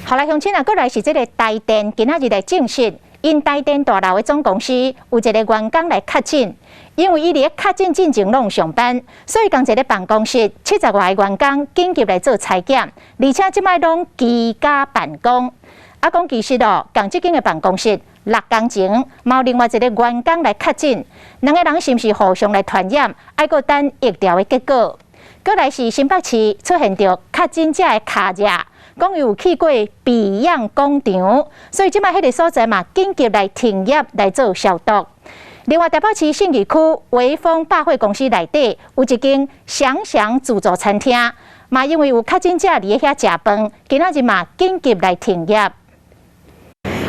好來，鄉親啊，閣來是這个台電，今仔日來證實，𪜶台電大樓的總公司有一个員工來確診，因為伊佇咧確診進前攏有上班，所以仝一个辦公室七十外个員工緊急來做採檢，而且這擺攏居家辦公。啊，講其實哦，仝這間的辦公室六工前，嘛有另外一个員工來確診，兩个人是毋是互相來傳染？愛閣等疫調的結果。閣來是新北市出現著確診者的跤跡。講有去過 Beyond 廣場，所以這擺彼个所在嘛，緊急來停業來做消毒。另外，台北市信義區微風百貨公司內底有一間祥祥自助餐廳，嘛因為有確診者佇咧遐食飯，今仔日嘛緊急來停業。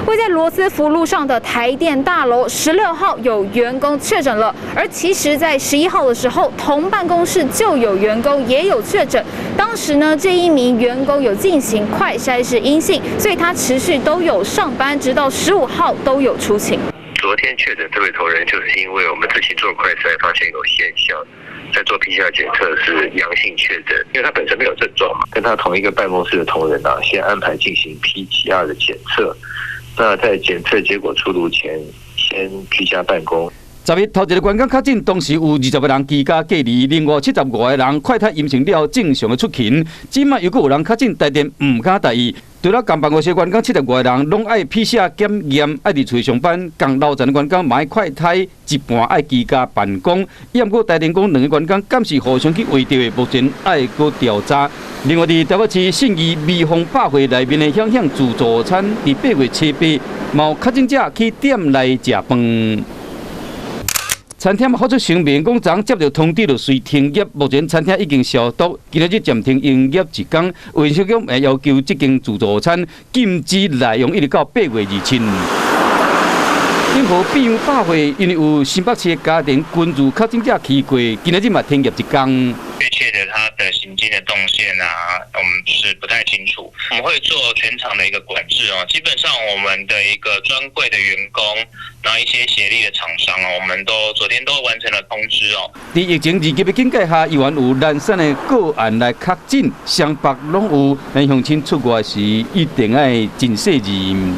位在羅斯福路上的台電大樓，16號有員工確診了，而其實，在11號的時候，同辦公室就有員工也有確診。當時呢，這一名員工有進行快篩是陰性，所以他持續都有上班，直到15號都有出勤。昨天確診這位同仁，就是因為我們自行做快篩發現有現象，在做 PCR 檢測是陽性確診，因為他本身沒有症狀嘛，跟他同一個辦公室的同仁啊，先安排進行 PCR 的檢測。那在檢測結果出爐前，先居家辦公。10日頭一个員工確診，當時有20個人居家隔離，另外75個人快篩陰性了後正常的出勤。這擺又閣有人確診，台電毋敢大意。除了仝辦公室員工75個人攏愛 PCR 檢驗，愛佇厝上班；仝樓層的員工嘛愛快篩，一半愛居家辦公。毋過台電講兩个員工敢是互相去圍著的，目前愛閣調查。另外，佇台北市信義微風百貨內面的響響自助餐，佇8月初八，嘛有確診者去店內食飯。餐廳嘛發出聲明，講昨接著通知就隨停業，目前餐廳已經消毒，今仔日暫停營業一工。衛生局會要求這間自助餐禁止內用，一直到8月27。永和 Beyond 百貨因為有新北市的家庭群聚確診者去過，今仔日嘛停業一工。確切的他的行進的動線啊，我們是不太清楚。我們會做全場的一個管制哦，基本上我們的一個專櫃的員工，然後一些協力的廠商哦，我們都昨天都完成了通知哦。佇疫情二級的警戒下，猶原有零散的個案來確診，雙北攏有，咱鄉親出外時一定愛真細心。